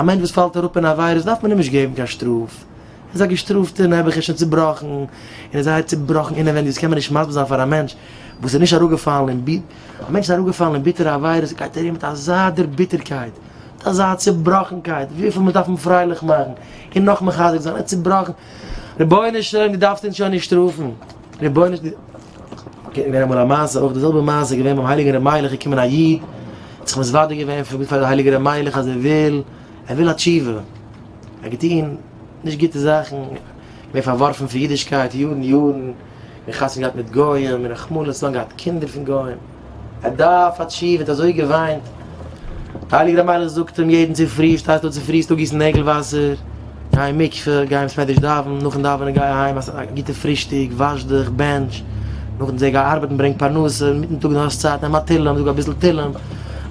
א מענטש וואס פאלט אראפ אין עבירות דארף מען אים נישט געבן קיין שטראף, ער איז א געשטראפטער נעבעך, ער איז שוין צובראכן, און ער איז זייער צובראכן אינעווענדיג, דאס קען מען נישט מסביר זיין פאר א מענטש וואס איז נישט אראפגעפאלן אין בי, א מענטש איז אראפגעפאלן אין ביטערע עבירות גייט ארום מיט אזא דערביטערקייט, מיט אזא צובראכנקייט, וויפיל מען דארף אים פרייליך מאכן און נאך מחזק זיין, ער איז צובראכן, רבונו של עולם דו דארפסט אונז שוין נישט שטראפן, רבונו של. געווען אמאל א מעשה, אויך די זעלבע מעשה געווען ביים הייליגן ר' מיילעך, געקומען א איד, האט זיך מתוודה געווען פאר די הייליגע ר' מיילעך אז ער וויל, ער וויל א תשובה, ער האט געטון נישט גוטע זאכן, געווען פארווארפן פון אידישקייט יארן יארן, און חתונה געהאט מיט גוים, און רחמנא לצלן געהאט קינדער פון גוים, ער דארף א תשובה, ער האט אזוי געוויינט, די הייליגע ר' מיילעך זאגט אים יעדן צופרי, שטייסט אויף צופרי, זאלסטו גיסן נעגל וואסער, גיי אין מקווה, גיי אין בית מדרש דאווען, נאכן דאווענען גיי אהיים, עס א גוטע פרישטאג, וואש דיך, בענטש, נאכדעם זע גיי ארבעטן, ברענג פרנסה, אינמיטן טאג דו האסט צייט נעם א תהלים, זאג אביסל תהלים,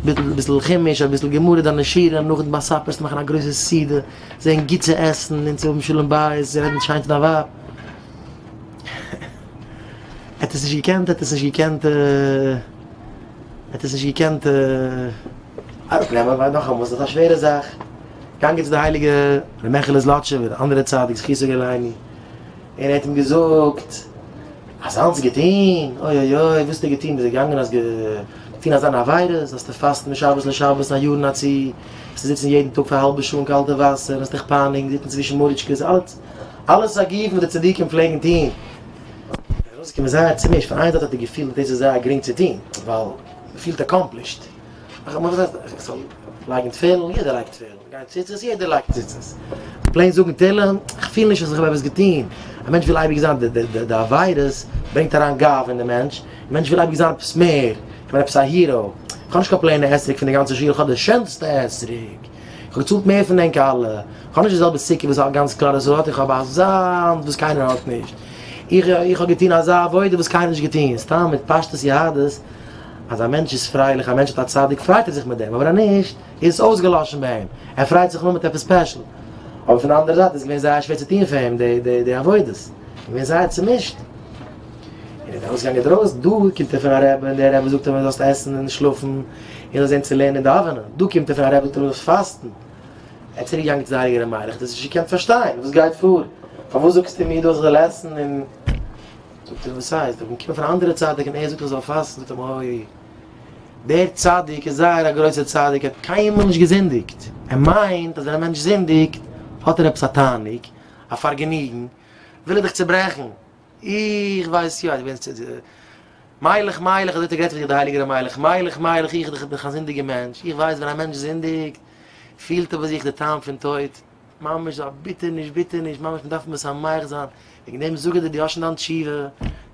אביסל חומש, אביסל גמרא, דיינע שיעורים, נאכדעם ביי supper זאלסטו מאכן א גרויסע סעודה, זען גוט צו עסן און צו האבן שלום בית, רעדן שיין צו דיין ווייב. ער האט עס נישט געקענט, ער האט עס נישט געקענט, ער האט עס נישט געקענט אראפנעמען, ווייל נאכאמאל, ס'איז א שווערע זאך. געגאנגען צו די הייליגע ר' מעכעלע זלאטשובער, אנדערע צדיק זכותו יגן עלינו, און ער האט אים געזאגט, אזאנס געטון? אוי אוי אוי, וואס האסטו געטון? ביסט געגאנגען האסט געטון אזאנע עבירות, זאלסטו פאסטן משבת לשבת א יאר און א צו, וועסטו זיצן יעדן טאג פאר א האלבע שעה אין קאלטע וואסער, וועסט דיך פייניגן, זיצן צווישן מוריטשקעס, אלעס אלעס סיגופים וואס די צדיקים פלעגן טון. ער איז ארויסגעקומען זייער צומישט, פון איין זייט האט ער געפילט אז דאס איז זייער גרינג צו טון, ווייל מען פילט accomplished, איך זאל לייגן תפילין, יעדער לייגט תפילין, גיין ציצית, יעדער לייגט ציצית, plain זאגן תהלים, איך פיל נישט אז איך האב עפעס געטון, א מענטש וויל אייביג זיין, די עבירות ברענגט אריין גאווה אין די מענטש, א מענטש וויל אייביג זיין עפעס מער, איך בין עפעס א hero, איך האב נישט קיין plain ע אתרוג פון די גאנצע שול, איך האב די שענסטע אתרוג, איך האב געצאלט מער פון ענק אלע, איך האב נישט די זעלבע סוכה וואס גאנץ כלל ישראל האט, איך האב אזאנס וואס קיינער האט נישט, איך האב געטון אזא עבודה וואס קיינער האט נישט געטון, סתם מיט פשטות יהדות. אז א מענטש איז פרייליך, א מענטש האט א צדיק פרייט ער זיך מיט דעם, אבער אז נישט, איז עס אויסגעלאשן ביי אים, ער פרייט זיך נאר מיט עפעס special. אבער פון די אנדערע זייט איז געווען זייער שווער צו טון פאר אים די די די עבודות, איז געווען זייער צומישט. און ער איז ארויסגעגאנגען דרויסן, דא קומט ער פון א רבי און דער רבי זאגט אים זאלסט עסן און שלאפן, און זאלסט זען צו לערנען און דאווענען, דא קומט ער פון א רבי זאגט אים זאלסט פאסטן. ער איז צוריק געגאנגען צו די הייליגע ר' מיילעך, האט עס נישט געקענט פארשטיין, וואס גייט פאר? פארוואס זאגסטו מיר דא איך זאל עסן און. זאגט ער, וואס הייסט? איך בין געקומען פון א אנדערע צדיק און ער זאגט איך זאל פאסטן, זאגט אים אוי, דער צדיק איז זייער א גרויסער צדיק, ער האט קיינמאל נישט געזינדיגט, ער מיינט אז ווען א מענטש זינדיגט האט ער עפעס א תענוג, א פארגעניגן, וויל ער דיך צוברעכן, איך ווייס יא, מיילעך מיילעך, אזוי האט ער גערעדט פון זיך דער הייליגער ר' מיילעך, מיילעך מיילעך, איך בין א זינדיגער מענטש, איך ווייס ווען א מענטש זינדיגט פילט ער ביי זיך די טעם פון טויט, ממש א ביטערניש, ביטערניש, ממש מען דארף משמח זיין, וועגן דעם זאג איך דיר, דו האסט שוין דיין תשובה,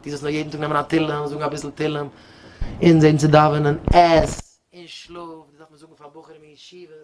דו זאלסט נאר יעדן טאג נעמען א תהלים, זאגן אביסל תהלים, און זען צו דאווענען, עס און שלאף, דאס דארף מען זאגן פאר בחורים אין ישיבות.